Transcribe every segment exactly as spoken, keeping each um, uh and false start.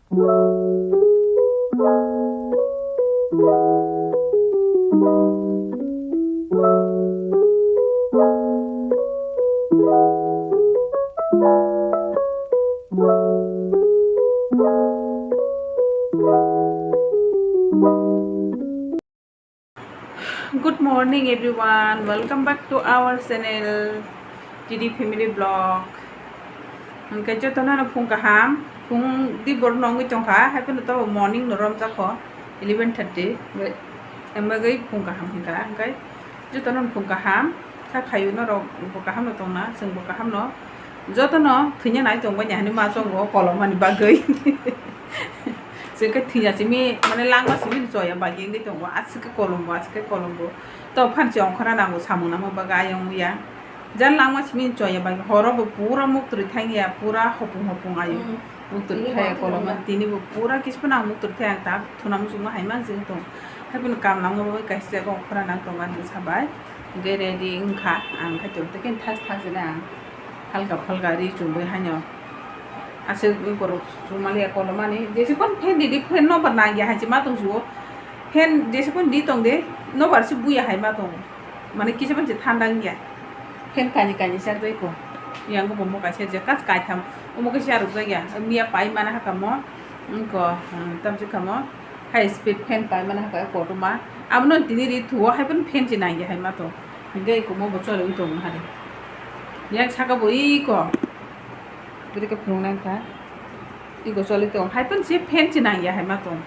Good morning everyone, welcome back to our channel T D Family Vlog. Hwnkhe jotono no phung kaham, phung di bor no wngwi tongkha, haiphano to morning no romjakho eleven thirty, hwnkhe phung kaham hwnkha, hwnkhe jotono no phung kaham, kha khayu norok bo kaham no tongna, chwng bo kaham no. Jotono thwina nai tongbai ni hani ma chongo kolom ani bagwi. Chwng khe thwina simi, mane langma simi choya bagwi wngwi tongo, aswk khe kolom bo, aswk khe kolom bo. To phan chwng khora nango samung nangma bagwi ayang ya. Jan langma simi choya bagwi horo bo pura muktwrwi thangya, pura hopung hopung ayo. Hmm. Muktwrwi thaya kolom tini bo pura kispa nang muktwrwi thaya ta thuna muchungma hai mang jeng tong. Haibini kam langma bagwi kaisa jaga ongkhora nang tongo ani sabai. Hwnkhe ready wngkha, ang khe tong tei khe thas thas jena ang. Halka phalka ri chumui haino. Aswk borok chumaliya kolomani. Jese phone fan di di, fan nobar nangya hai se ma tong suo. Fan jese phone di tong de, nobar se buya hai ma tong. Mane kisa phone se thanda wngya. Fan kani kani sak jai ko. Yang bo mo kaisa je kas kai tham. Omo kaisa ruk jagya. Miya pai mana hakamo. Wngko, hmm, tamsi kamo. High speed fan pai mana hakha kotorma. Abono tini ri thuo hai phano fan se nangya hai ma tong. Hingke eko mo bo choli tongo hari. Yang saka bo iko. Bwrwi khe phunuk nang kha. Iko choli tong. Hai phano se fan se nangya hai ma tong.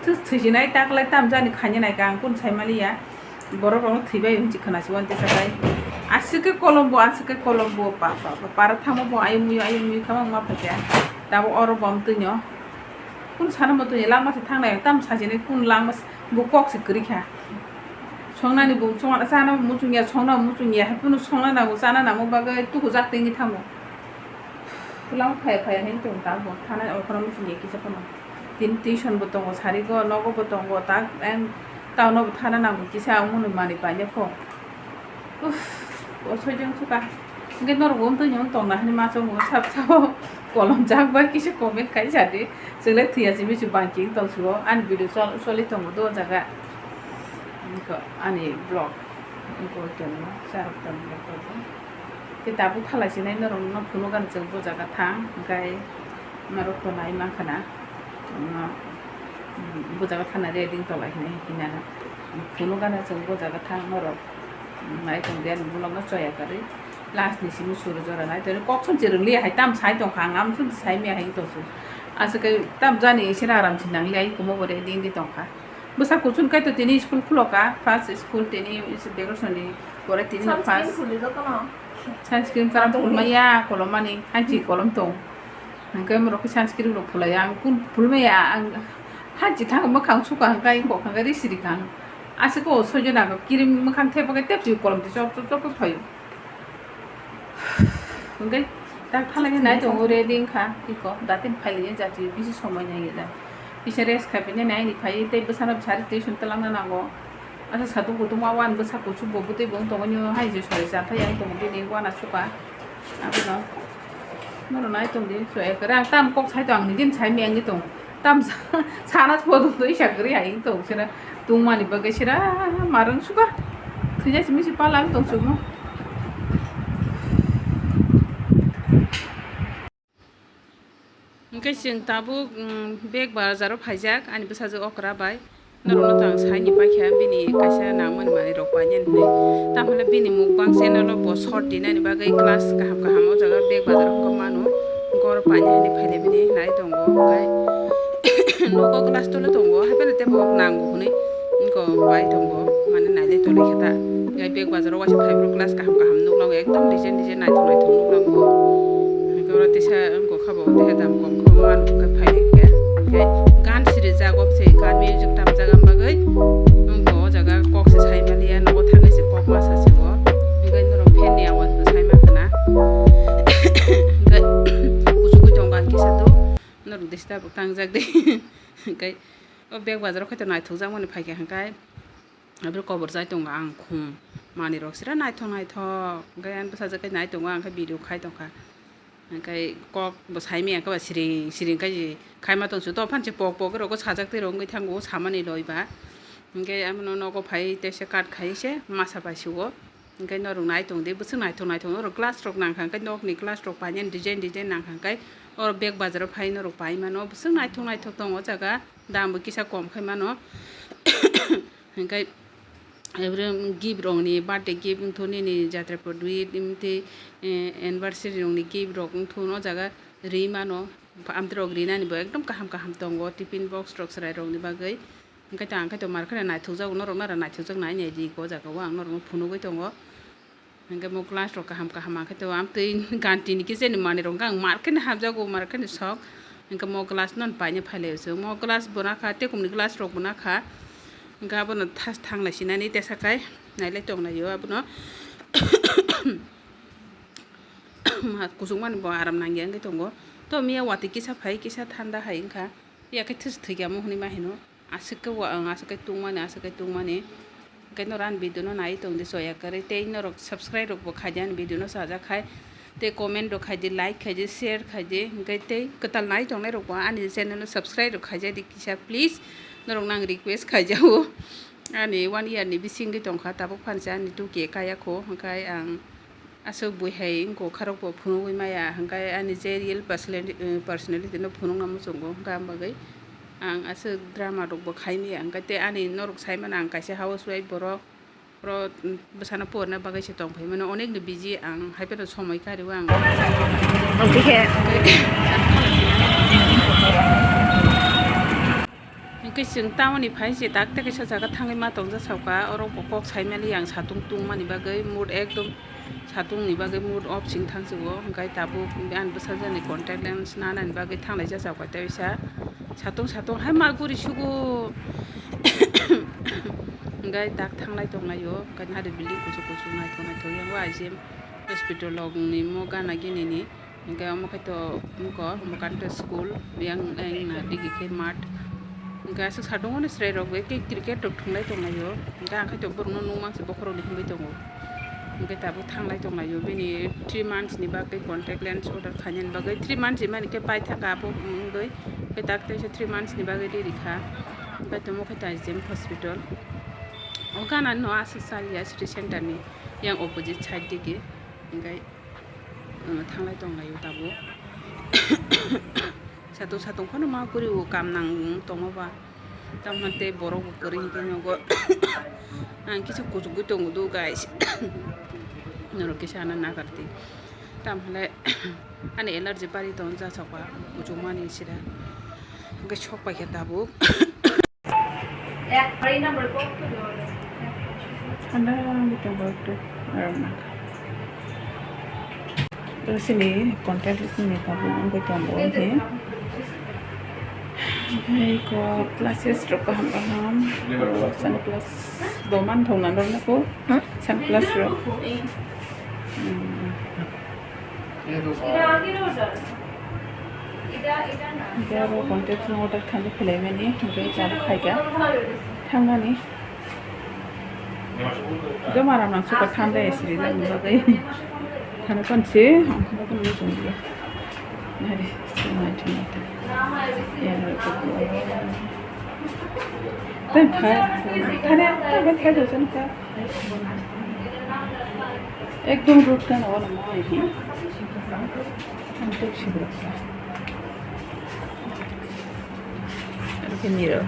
Thus thwisinai taklai tamjani khaina nai kha ang kun sai maliya. Borok rok thwibai hinwi khwna si wante sakai. Aswk khe kolom bo, aswk khe kolom bo, pa, pa, pa, para thangma bo ayung muyo, ayung muyo kha ma phaikha. Tabo oro bom twino. Kun sana mo tuni langma se thangnai, tam sajini kun langma se, bo kok se kwrwi kha. Songnani bo chana bo muchungya, songna bo muchungya, hai phano songna nango, chana nango bagwi tuku jak tengwi thango. Langma phaya phaya hinwi tongo ta bo, thana okhorno muchungya kisa phano. Tini tuition bo tongo, sari go, nogo bo tongo, ta, ang town o bo thana nango kisa, ang mwnwi manwi paina pho. Uff, o soijang suka. Hingke norok bo wngtoi nw tongna hwnwi masa mung sab sao kolom jak bai kisa comment kai sa di. Chwng le thwiya simi se bangking tong suo ani video chol-, choli tongo do o jaga. Wngkha ani vlog. Wngkha o tongma charok tongma vlog. Khe tabuk thalai sinai norok no phunuk gana chwng bo jaga thang hwnkhe. Norok to nai mankha na, mm, bujago thana ready wng tongla hinwi hinana. Phunukgana chwng bujago thang norok, mm, nai tong de ani bolongno choya kwrwi. Last ni simi suru jora nai tongwi kok song chwrwng liya hai tam sai tongkha ang, amo song sai maya hai wng tong chwng. Aswk khe tam jani isina aram se nang liya, ai kumo bo ready wngwi tongkha. Bwsa kuchuk kaitor tini school khuloka, first school tini is decoration ni pore tini first. Sunscreen khuli jotono. Sunscreen karam khulmaya kolom mani, hanchi kolom tong. Hwnkhe borok khe sunscreen rok khulai, ang kun phulmaya, ang hanchi thang mwkhang suka hwnkhe, kok hwnkhe ri siri kha ang. Aswk o soijo nago, kirim mwkhang thepagwi tepsi kolom twi chop chop chop khe phaio. Hwnkhe tak thalai khe nai tongo, ready wngkha, iko datin phailaiya jati bisi somoi naiya jati. Kisa rest khai phinai nai ni phai tei bwsano bwsari twi song twlangna nango. Asa satung kutung ma wan bwsa kuchuk bo bwtwi bo wng tongo, nini hai je sori cha thai yang tongo bini wana suka. Abono norok nai tong di, so ekere ang tam kok sai tong, ang nini sai meng di tong. Tam sa-, sana photo twi sa kwrwi hai wng tong sira tungmani bagwi sira marwng suka. Thwija simi se pala wng tong sumo. Hwnkhe chwng tabuk, mm, bag bazaro phaijak ani bwsajwk okra bai. Norokno to ang saini paikha bini kaisa nangmani manwi rok painani hinwi. Tamhole bini mukbang channel o bo short dinani bagwi class kaham kaham o jaga bag bazaro wngkha mano. Gor painani hinwi phailai bini nai tongo hwnkhe. Nogo glass tolo tongo, hapheno tei bo nango hwnwi wngkha bai tongo, mane nailai tolai khe ta. Hwnkhe bag bazaro waisa phaibrok glass kaham kaham nuklango, ekdom design design naithok naithok nuklango. Hwnkhe oro tesa wngkha bo, tesa dam kom khe wngkha phai hwnkhe. Hwnkhe gan sirijak, obo se gan music tamjak, ang bagwi wngkha o jaga kok se sai maliya, nogo thangwi se kok ma sa se bo. Hwnkhe norok fan ni awaaz bo sai mankha na. Hwnkhe kuchugwi tongo gan kisa to. Norok disturb tangjak de. Hwnkhe o bag bazaro khe to naithokjakmani phaikha hwnkhe aboni kobor jai tongo ang khum manwi rok sira naithok naithok hwnkhe ani bwsajwk khe nai tongo ang khe video khai tongkha Hwnkhe kok bo saimaya khe ba siring siring khai khaima tongsu. To phan se pok pok rok sajak twi rok wngwi thango samani loi ba. Hwnkhe abono nogo phai teisa kat khai se masa pai sugo. Hwnkhe norok nai tong di, bwswk naithok naithok norok glass rok nang kha, hwnkhe nokni glass rok painani design design nang kha, hwnkhe oro bag bazar o phai norok pai mano, bwswk naithok naithok tongo o jaga, dam bo kisa kom khai mano. Hwnkhe gift rokni birthday gift wngthu nini jatra padi tei anniversary rokni gift rok wngthu o jaga ri mano, amtwrok rinani bo ekdom kaham kaham tongo, tiffin box rok chwrai rokni bagwi. Hwnkhe to ang khe to mar kheno naithokjago, norok nara naithokjak nai nai di, o jaga o ang norokno phunugwi tongo. Hwnkhe mo glass rok kaham kaham, ang khe to amtwi ganti ni kisa ni manwi rok hwnkhe ang mar kheno hapjago, mar kheno sok. Hwnkhe mo glass no paina phai lai o chwng, mo glass bo nakha, tei kumni glass rok bo nakha. Hwnkhe abono thas thang lai sinani tesa khai nai lai tong lai o abono. Ma kuchuk mani bo aram nang ya wngwi tongo. To miya watwi kisa phai, kisa thanda hai wngkha. Phiya khe thwis thwikya mo hwnwi ma hino. Aswk khe wa-, ang aswk khe tungmani, aswk khe tungmani. Hwnkhe norok ani video no nai tong di choya kwrwi. Tei norok subscribe rok bo khai di ani video no chajak khai. Tei comment rok khai di, like khai di, share khai di. Hwnkhe tei kwtal nai tongnai rok bo ani channel no subscribe rok khai di kisa please. Norok no ang request khai jago. Ani one year ni bisingwi tongkha, tabuk phan se ani two K kaya kho. Hwnkhe ang aswk bui hai wngkha, kharok bo phunugwi maya, hwnkhe ani je real personality, eh, personality no phunukna muchungo, hwnkhe ang bagwi ang aswk drama rok bo khai maya, hwnkhe tei ani norok sai mano ang kaisa housewife borok, oro bwsano porna bagwi se tong phai mano, onek ni busy ang, hai phano somoi kari o ang. Oke khe. Hwnkhe chwng tamoni phai se tak tei kaisa jaga thangwi ma tongja sauka, oro bo kok sai mali ang satung tungmani bagwi mood ekdom. Satung ni bagwi mood off sing thang sugo, hwnkhe tabuk ani bwsajani contact lens nanani bagwi thanglai jajak bai tei sa satung satung hai ma guri sugo. Hwnkhe tak thanglai tong laio, hwnkhe nari building kuchuk kuchuk naithok naithok yang o I G M hospital rok ni mo gana gini ni. Hwnkhe omo khe to wngkha, omo khe to school, yang, yang na digi khe mat. Hwnkhe aswk satung ani chwrai rok bai khe cricket rok thwng lai tong laio. Hwnkhe ang khe to borok no nung mang se bokhorok ni hinwi tongo. Hwnkhe tabuk thang lai tong laio, bini three months ni bagwi contact lens order khainani bagwi, three months ni mani khe pai thangkha abo wngwi. Hwnkhe tak teisa three months ni bagwi ri rikha. Hwnkhe to omo khe to I G M hospital. O gana no aswk chaliya city center ni yang opposite side digi. Hwnkhe. Ano thanglai tonglaio tabuk. Satung satung phano ma guri o kam nang tongo ba. Tamoni tei borok bo kwrwi hwnkhe nogo. Ang kisa kuchugwi tongo do guys. Norok kisa ano nakardi. Tamhole ani allergy bari tongo jachok ba kuchukmani sida. Hwnkhe sok paikha tabuk. Anda kita waktu aromak. Terus ini konten di sini kamu angkat kamu ini. Hai ko classes rok kaham kaham. Sana class doman thong nandor na ko. Sana class rok. Hmm. Oro contact no order thangwi khwlaimani, hwnkhe chabo khaikha. Thangnani. Joma ram nang suka thandai siri nang bagwi. Thana kon se, ang thana kon se. Nari, sumai thana ta. Ya, tang khai, thana, tang khai, thana, tang khai. Ekdom road gana wala mo ahi. Ang tok sibra. Aro ke niro.